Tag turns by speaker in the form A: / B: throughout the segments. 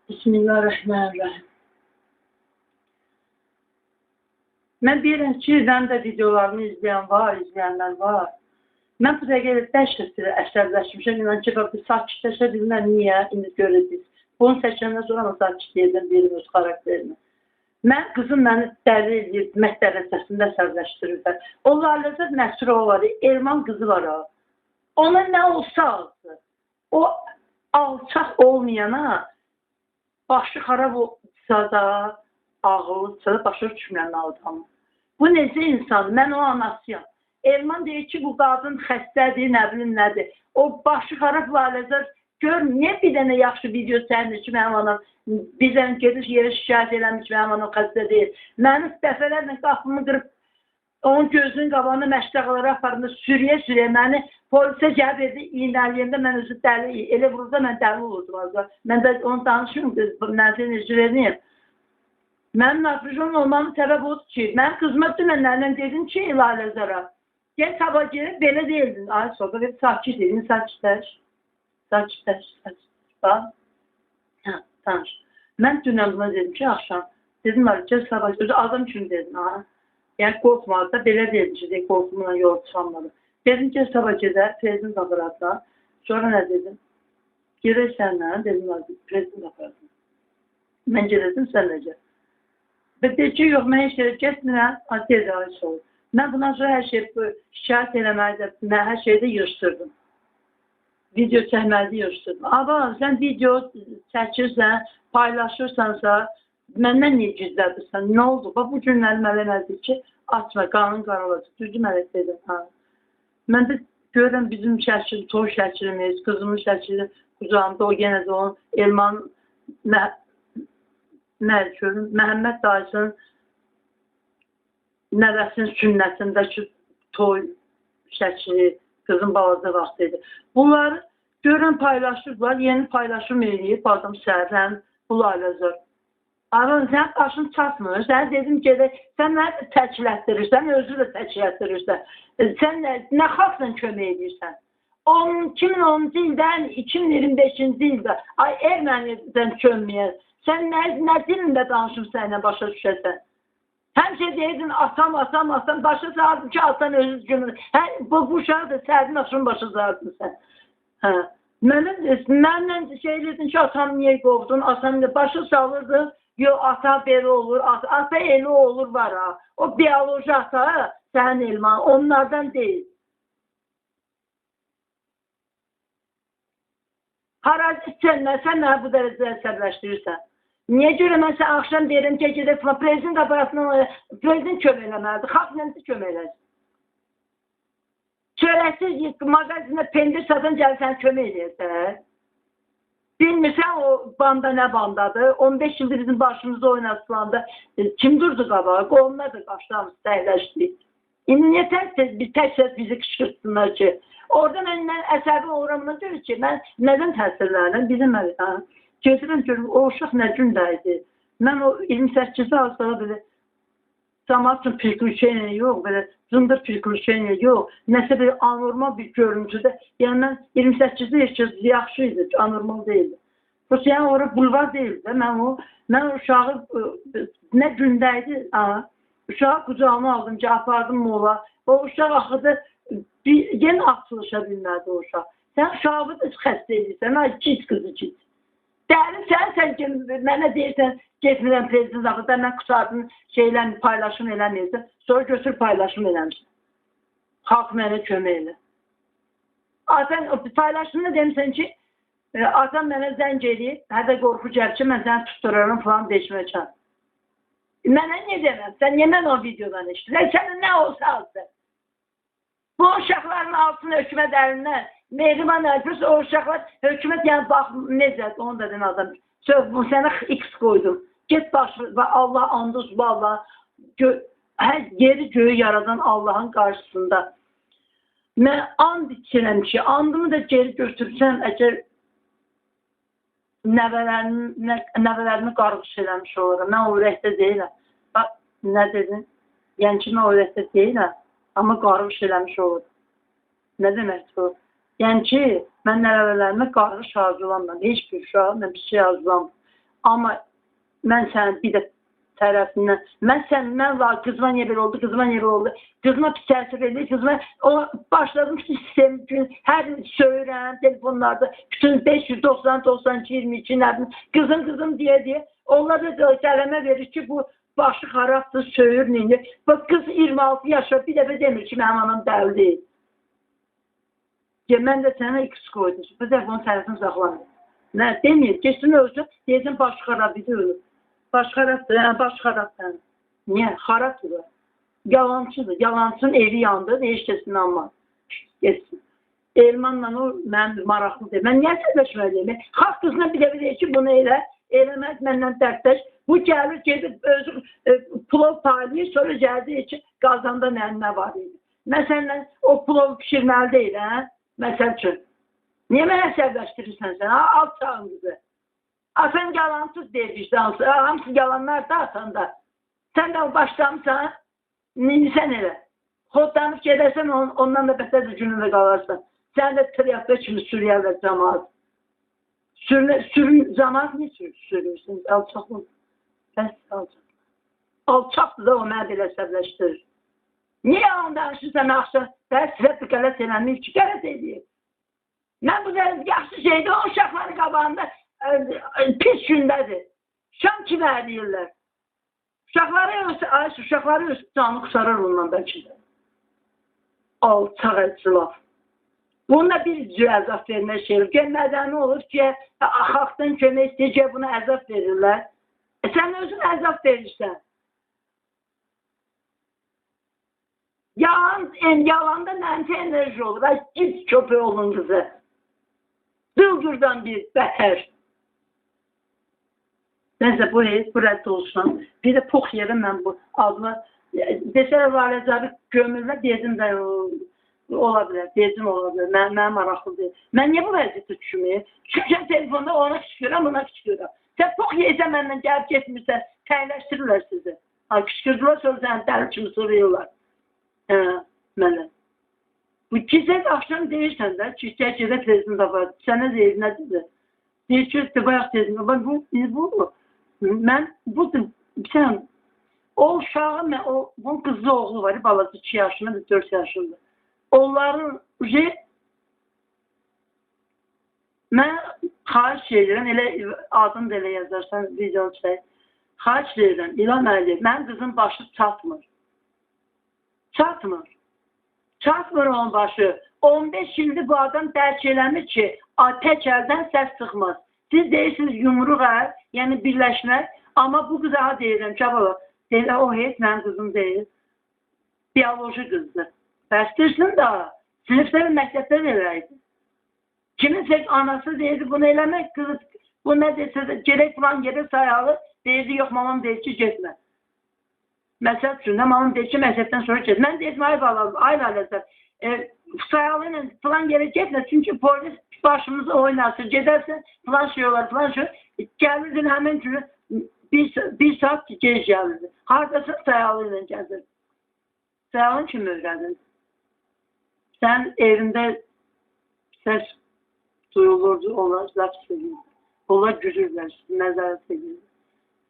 A: Bismillahirrahmanirrahim. Mən deyirəm ki, mənim də videolarımı izləyən var, izləyənlər var. Mən bu dəqiqə dəhşətli əsəbləşmişəm. İnan ki, bax, sakitləşə bilməm niyə, indi görürsünüz. Bunu çəkəndən sonra amma sakit deyirəm öz xarakterini. Mən, qızım məni dəli eləyir, məktəbəsində əsəbləşdirirlər. O Laləzər Nəsirova var, Elman qızı var ha. Ona nə olsa alsın, o alçaq olmayana başı xarab olsa da, ağıllısa da başa düşmürəm adamı. Bu necə insandır? Mən o anasıyam. Elman deyir ki, bu qadın xəstədir, nə bilim nədir. O başı xarab Laləzər, gör, niyə bir dənə yaxşı video çəkmir ki, mənim anam bir dənə gedir yerə şikayət eləmir ki, mənim anam xəstə deyil. Mənim dəfələrlə qapımı qırıb, onun gözünün qabağına məştəqalara aparında sürüyə-sürüyə məni polisə gəlib verdi, iynəliyəndə mən özü dəli, elə vururda mən dəli olurdum az da. Mən də onu danışıyorum, mənfi enerji verməyim. Mənim naprijon olmamın səbəb odur ki, mənim qızıma dünən nənəm dedim ki, Laləzərə, gəl sabah gəlib belə deyildin. Ay, sonra dedi, sakit edin, sakitləş, sakitləş, sakitləş. Bax, hə, danış. Mən dünən buna dedim ki, axşam, dedim, gəl sabah, özü adam kimi dedim, ha. Yəni, qorxmadı da, belə dedim ki, qorxumla yol çıxanmadı. Dedim ki, sabah gedər, prezident aparatına. Sonra nə dedim? Gedək sənlə, dedim, prezident aparatına. Mən gedəsim, sən necə? Və deyir ki, yox, mən heç yerə getmirəm, dedi, ay soğuk. Mən bundan sonra hər şey, şikayət eləməyi də, mən hər şeyi də yığışdırdım. Video çəkməyi də yığışdırdım. Aba, sən video çəkirsən, paylaşırsansa, məndən niyə gizlədirsən? Nə oldu? Bax, bu günləri mənə elədi ki, açma, qanun qara olacaq. Düzdür, mənə dedim. Hə. Mən də görürəm bizim şəkil, toy şəklimiz, qızımın şəkili qucağımda, o yenə də onun Elman Məhəmməd dayısının nəvəsinin sünnətindəki toy şəkli, qızın balaca vaxtı idi. Bunları görürəm paylaşırlar, yeni paylaşım eləyib, adam səhərdən bu Laləzər. Aran, sən başın çatmır, sən dedim gedək, sən mənə təkilətdirirsən, özü də təkilətdirirsən. Sən nə xalqla kömək edirsən? 2010-cu ildən 2025-ci ildə, ay ermənidən köməyə, sən nə dilində danışım səninlə başa düşəsən? Həmişə deyirdin, atam, atam, atam, başa saldın ki, atan özü kömək. Hə, bu uşağı da səhərin axşam başa saldın sən. Hə. Mənimlə şey edirdin ki, atam niyə qovdun, atam niyə başa salırdın. Yox, ata belə olur, ata elə olur var ha. O bioloji ata sənin Elman, onlardan deyil. Parazitsən, sən mənə bu dərəcədə əsəbləşdirirsən? Niyə görə mən sən axşam deyirəm ki, gedək, prezident aparatına, prezident kömək eləməlidir, xalq nəmsi kömək eləsin. Çörəksiz mağazində pendir satan gəlib sən kömək eləyəsən. Bilmirsən o banda nə bandadır? 15 ildir bizim başımızda oynasılandı. Kim durdu qabağa? Qohumlar da qaçdı, təhləşdik. İndi niyə tək səs bizi qışqırtsınlar ki? Orada mən əsəbi oluram, deyir ki, mən nədən təsirlənirəm? Bizim mən, gedirəm, görürüm, o uşaq nə gündə idi? Mən o 28-ci asala belə camaat üçün priklüşeniya yox, belə zındır priklüşeniya yox, nəsə bir anormal bir görüntüdə. Yəni, mən 28-ci yaşda yaxşı idi, anormal deyildi. Prosta, yəni, ora bulvar deyildi. Mən o uşağı nə gündə idi, uşağı qucağıma aldım ki, apardım mola. O uşaq axıda yenə açılışa bilmədi o uşaq. Sən uşağı da xəstə edirsən, ay git qızı git. Dəli sən mənə deyirsən, getmirəm prezident axıda, mən qutardım, şeylə, paylaşım eləməyirsən, sonra götür paylaşım eləmişsən. Xalq mənə kömək elə. Sən paylaşımda demişsən ki, atam mənə zəng eləyib, hədə qorxu gəlib ki, mən səni tutduraram falan deşməkən. Mənə niyə deməm? Sən niyə mən o videodan eşitdin? Sənin nə olsa alsın. Bu uşaqların altını hökumət əlindən, Mehriban Əlpüs, o uşaqlar hökumət, yəni bax, necə, onu da deyən adam. Söz, bu sənə X qoydum. Get başı, Allah andız, vallah, hər yeri göyü yaradan Allahın qarşısında. Mən and içirəm ki, andımı da geri götürsəm, əgər nəvələrimi qarğış eləmiş oluram. Mən o ürəkdə deyiləm. Bax, nə dedin? Yəni ki, mən o ürəkdə deyiləm, amma qarğış eləmiş oluram. Nə deməkdir bu? Yəni ki, mən nəvələrimi qarğış arzulamıram. Heç bir uşağa mən bir şey arzulamıram. Amma mən sənin bir də tərəfindən, mən səndən var, qızıma niyə belə oldu, qızıma niyə belə oldu, qızıma pis təsir edir, qızıma, o, başladım sistem gün, hər gün söyürəm telefonlarda, bütün 590, 92, 22, nə bilim, qızım, qızım deyə, onlar da qələmə verir ki, bu başı xarabdır, söyür, neyini. Bax, qız 26 yaşa bir dəfə demir ki, mənim anam dəli deyil. Mən də sənə X qoydum, bu dəfə onun tərəfini saxlamır. Nə demir, keçsin ölsün, deyəsən başı xarab idi, ölür. Başı xarabdır, yəni başı xarabdır. Niyə? Xarabdır. Yalancıdır. Yalancının evi yandı, heç kəs inanmaz. Getsin. Elmanla o mənim maraqlı deyil. Mən niyə əsəbləşməliyəm? Xalq qızına bir dəfə deyir ki, bunu elə, eləməz, məndən dərdləş. Bu gəlir, gedib özü plov paylayır, sonra gəlir ki, qazanda nə var idi. Məsələn, o plov pişirməli deyil, hə? Məsəl üçün. Niyə mənə əsəbləşdirirsən sən? Alçağın qızı. Atan yalansız deyir vicdansız. Hamısı yalanlar da atanda. Sən də başlamısan, sən elə. Xodlanıb gedərsən, ondan da bətər də günündə qalarsan. Sən də triyatda kimi sürüyərlər cəmaat. Cəmaat niyə sürürsünüz? Alçaqlı. Bəs alçaq. Alçaqdır da o mənə belə əsəbləşdirir. Niyə yalan danışırsan axşam? Bəs sizə bir qələt eləməyib ki, qələt eləyib. Mən bu yaxşı şeydir, o uşaqları qabağında pis gündədir. Şam kimi əliyirlər. Uşaqları öz canı qusarır ondan bəlkə də. Alçaq əclaf. Bununla bir cür əzab vermək şey olur. Gəl mədəni olur ki, xalqdan kömək istəyir ki, buna əzab verirlər. Sən özün əzab verirsən. Yalanda mənfi enerji olur. Git köpək olun qızı. Dılgırdan bir bətər. Nəsə bu heç, bu rədd olsun. Bir də pox yerə mən bu adını desələr Laləcabi gömürlər, dedim də ola bilər, dedim ola bilər. Mənə maraqlı deyil. Mən niyə bu vəziyyətə düşməyim? Çünki telefonda ona qışqıram, buna qışqıram. Sən pox yeysən məndən gəlib getmirsən, təyləşdirirlər sizi. Qışqırdılar, sonra səni dəli kimi soruyorlar. Mənə. Bu gecə axşam deyirsən də ki, gədə prezident var. Sənə deyir, nə dedi? Deyir ki, bayaq dedim, bu, mən, bu, sən, o uşağın, bunun qızı oğlu var, balası 2 yaşında, 4 yaşında. Onların, mən xahiş edirəm, elə adını da elə yazarsan, video çək. Xahiş edirəm, İlham Əliyev, mənim qızın başı çatmır. Çatmır. Çatmır onun başı. 15 ildir bu adam dərk eləmir ki, tək əldən səs çıxmaz. Siz deyirsiniz yumruq əl, yəni birləşmək, amma bu qıza deyirəm ki, deyir, o heç mənim qızım deyil. Bioloji qızdır. Bəsdirsin də, sinifdə və məktəbdə də elə idi. Kiminsə anası deyirdi, bunu eləmək, qızı, bu nə desə də, gerək filan yerə sayalı, deyirdi, yox, mamam deyir ki, getmə. Məsəl üçün, mamam deyir ki, məktəbdən sonra getmə. Mən deyirdim, ay balam, ay laləzər, sayalı ilə filan yerə getmə, çünki polis başımızı oynasın, gedərsən, filan şey olar, filan şey. Gəlirdin həmin günü, bir saat gec gəlirdi. Haradasın sayalı ilə gəzir. Sayalını kim öyrədin? Sən evində səs duyulurdu, onlar laf sevirdi. Onlar gücürlər, nəzarət edirdi.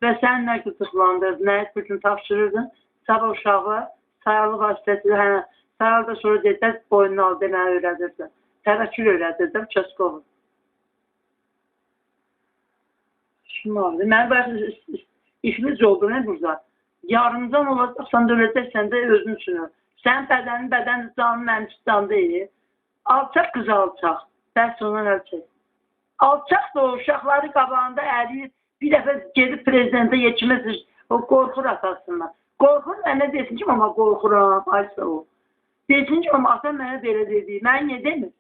A: Və sən nə qıcıqlandırdın, nə bu gün tapşırırdın, sabah uşağı sayalı vasitəsilə, hə, sayalı da sonra dedilər, boynunu al deməyi öyrədirdi. Təvəkkül öyrədirdim, Çaskovu. Şunu mən bayaq iflic oldum, nə burada? Yarımdan olacaqsan da öləcəksən də özün üçün öl. Sən bədənin, bədən canın mənim üçün can deyil. Alçaq qız alçaq. Bəs ondan əl çək. Alçaq da o uşaqları qabağında əriyir. Bir dəfə gedib prezidentə yetişməz, o qorxur atasından. Qorxur, mənə desin ki, mama qorxuram, aysa o. Desin ki, mama atam mənə belə dedi, mənə niyə demir?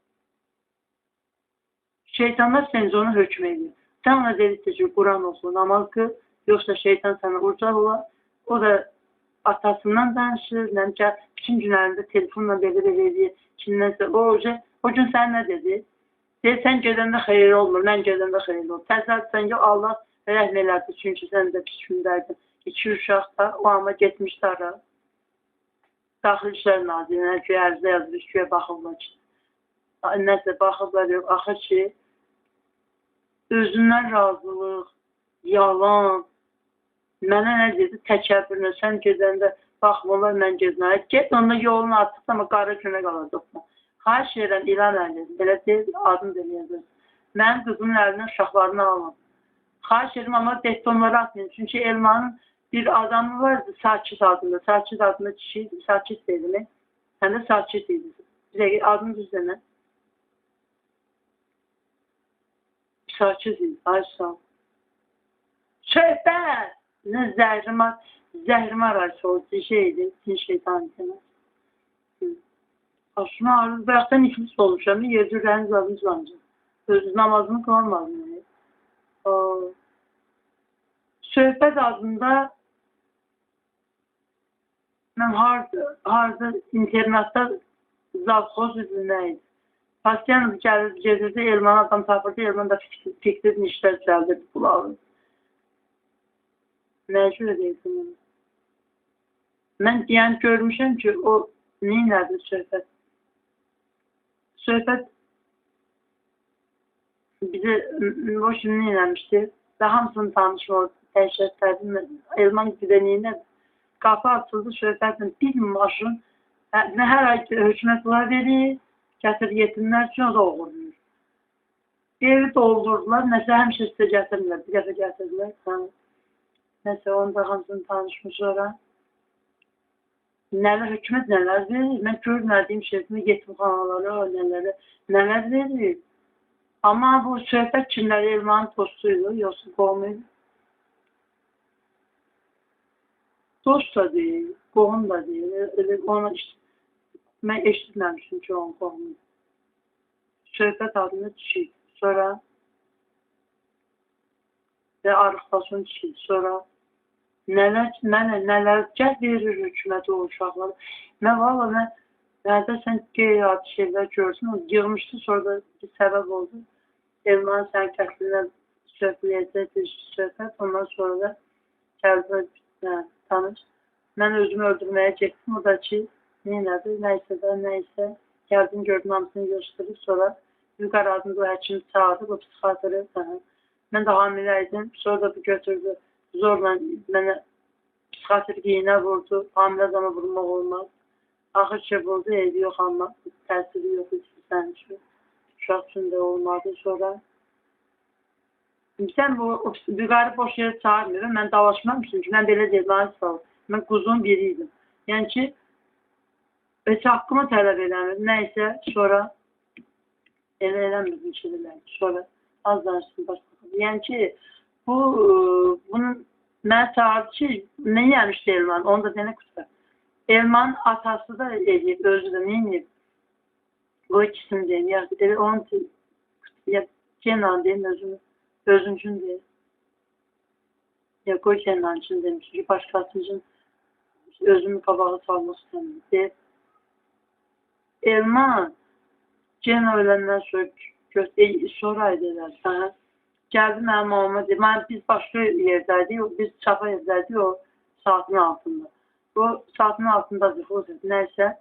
A: Şeytanlar səni ona hökm edir. Sən ona dedikcə ki, Quran oxu, namaz qıl, yoxsa şeytan sənə urcaq olar. O da atasından danışır, nəmkə bütün gün əlində telefonla belə-belə edir, kimdənsə. O gün sən nə dedi? Deyir, sən gedəndə xeyir olmur, mən gedəndə xeyir olur. Təsadüfən ki, Allah rəhm elədi, çünki sən də pis gündəydin. İki uşaq da o amma getmişdi ara. Daxili İşlər Nazirliyinə ki, ərizə yazmış, ki, baxıblar ki, nəsə baxıblar, yox, axır ki, özündən razılıq, Yalan. Mənə nə dedi? Təkəbbürlə sən gedəndə baxmırlar, mən gedirəm. Get onda yolun artıq amma qara günə qalacaqsan. Xahiş edirəm İlham Əliyev, belə deyil, adını deməyəcəm. Mənim qızımın əlindən uşaqlarını alın. Xahiş edirəm, amma betonları atmayın. Çünki Elmanın bir adamı vardı, Sakit adında. Sakit adında kişi idi, Sakit dedi. Həm də Sakit idi. Bir dəqiqə, adını düz demə. Sakit idi, ay sağ ol. Söhbət! Nə zəhrimar ayısı oldu, şeydi, sin şeytan demez. Aslında ağrı, bayaqdan iflis olmuşam, yerdə ürəyiniz adınız ancaq. Öz namazımı qılamadım. Söhbət adında mən harda internatda zavxoz idi, nə idi. Pasyan gəlir, gedirdi, Elmanı adam tapırdı, Elman da fikri nişlər düzəldirdi, pul alırdı. Məcbur edəydim onu. Mən yəni görmüşəm ki, o neynədir söhbət? Söhbət bizə boşun neynəmişdi? Və hamısını tanışma, dəhşətlərdim. Elman bizə neynədir? Qapı açıldı söhbətlə bir maşın, hər ay hökumət pula verir, gətirir yetimlər üçün, o da oğurlayır. Evi doldurdular, nəsə həmişə sizə gətirmirlər, bir dəfə gətirdilər. Hə. Nəsə, onu da hamısını tanışmış sonra. Nələr, hökumət nələr verir? Mən görmədiyim şeyini yetimxanalara, nələrə, nələr verir? Amma bu söhbət kimləri Elmanın dostuydu, yoxsa qohumuydu? Dost da deyil, qohum da deyil. Elə ona mən eşitməmişim ki, onun qohumuydu. Söhbət adında kişi idi. Sonra və arıqlasın kişi. Sonra nələr, mənə nələr gəl verir hökumət o uşaqlara. Mən valla, mən nədə sən qeyri-adi şeylər görsün, o yığmışdı, sonra da bir səbəb oldu. Elmanın sən qətlinə söhbət, söhbət, ondan sonra da gəldi, tanış. Mən özümü öldürməyə getdim, o da ki, neynədir, nəysə də, nəysə. Gəldim, gördüm, hamısını yığışdırıb, sonra Vüqar adında o həkim çağırdı, bu psixiatrı. Mən də hamilə idim, sonra da bu götürdü. Zorla mənə psixiatr iynə vurdu, hamilə adama vurmaq olmaz. Axır ki, vurdu, eybi yox, amma təsiri yox idi sənin üçün. Uşaq üçün də olmadı sonra. Sən bu Vüqarı boş yerə çağırmıyorum, mən dalaşmamışım ki, mən belə deyim, sağ ol. Mən quzun biri idim. Yəni ki, heç haqqımı tələb eləmirdim. Nəysə, sonra elə eləmirdim ki, elə. Sonra az danışdım başqa. Yəni ki, bunun mənə çağırdı ki, nə yemişdi Elman, onu da denə qutar. Elmanın atası da eləyib, özü də neyinib? Bu ikisini deyim, ya, elə onu ya, Kenan deyim, özüm üçün deyim. Ya, qoy Kenan üçün deyim, çünki başqası üçün özümü qabağa salmaq istəmirəm. Deyib, Elman, Kenan öləndən sonra edilər, hə? Gəldi mənim mamama deyir, biz başqa yerdəydik, biz çapa evdəydik o saatın altında. O saatın altında nəysə.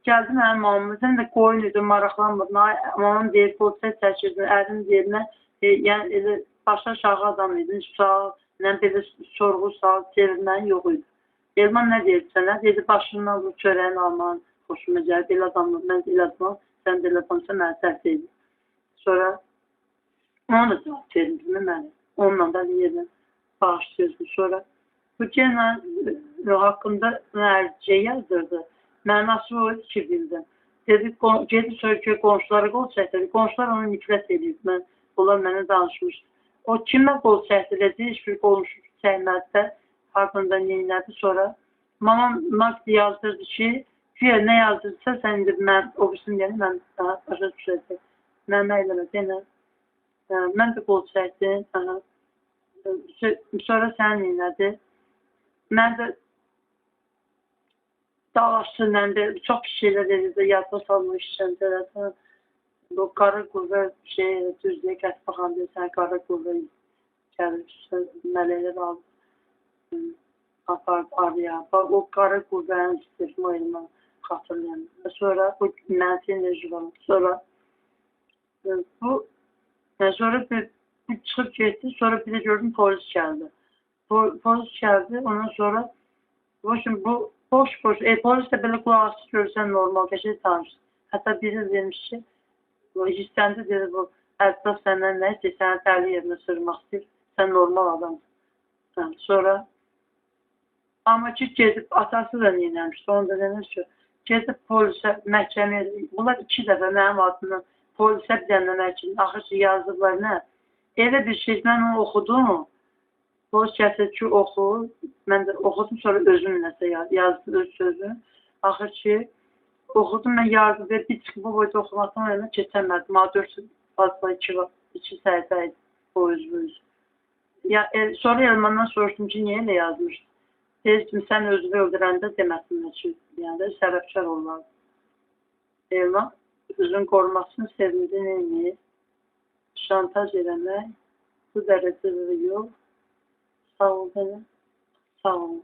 A: Gəldi mənim mamama, sən də qoyun idin, maraqlanmadın. Mamam deyir, qol səs çəkirdin, ərin yerinə, yəni elə başa aşağı adam idin, sual, nə belə sorğu sual çevirməyin yox idi. Elman nə deyir sənə? Dedi, başından bu çörəyin almanın xoşuma gəlir, belə adamım, mən elə adamım, sən belə adamsan, mənə səhv deyil. Sonra ona da cavab verildi mənə. Onunla da yerinə bağışlıyorsun. Sonra bu Kenan haqqında şey yazdırdı. Mənası o idi ki, bildim. Dedi, gedib sonra ki, qonşulara qol çəkdirdi. Qonşular ona nifrət edirdi. Mən, onlar mənə danışmışdı. O kimə qol çəkdirdi? Heç bir qonşu çəkmədi də. Haqqında neynədi sonra. Mamam yazdırdı ki, güya nə yazdırdısa, sən indi mən, o birisini deyəni mən daha başa düşəcək. Mənə eləmə, denə. Mən də qol çəkdim. Sonra sən neynədi? Mən də dalaşdı, mən də çox pis şeylər edirdi, yadda salma işgəncələr. Bu qara qüvvə şey, düz deyə qət baxan deyir, sən qara qüvvə gəlir, mələklər aldı, apardı araya. O qara qüvvənin istirma elmə xatırlayam. Sonra o mənfi enerji var. Sonra bu, sonra Çıxıb getdi, sonra bir də gördüm polis gəldi. Polis gəldi, ondan sonra bu, bu boş-boş, polis də belə qulaq asdı, görsən normal, qəşəng danışdı. Hətta biri demiş ki, bu hissəndi dedi, bu Əltaf səndən nə istəyir, səni dəli yerinə sürmək istəyir, sən normal adamsın. Hə, sonra, amma ki, gedib, atası da neynəmişdi, onu da demiş ki, gedib polisə, məhkəməyə, bunlar 2 dəfə mənim adımdan polisə bir dənə məhkəmə, axır ki, yazdılar nə? Elə bir şey, mən onu oxudum, polis gətirdi ki, oxu, mən də oxudum, sonra özüm nəsə yazdım, öz sözünü. Axır ki, oxudum, mən yardım və bir çıxıb bu boyda oxumaqdan o yana keçəmədim. A4 fazla 2 səhifə idi, o öz bu öz. Ya, sonra Elmandan soruşdum ki, niyə elə yazmışdı? Dedim, sən özünü öldürəndə deməsinlər ki, yəni səbəbkar olmalı. Elman özünü qorumasını sevindi, neyini? Şantaj eləmək, bu dərəcədə də yox. Sağ ol, sağ olun.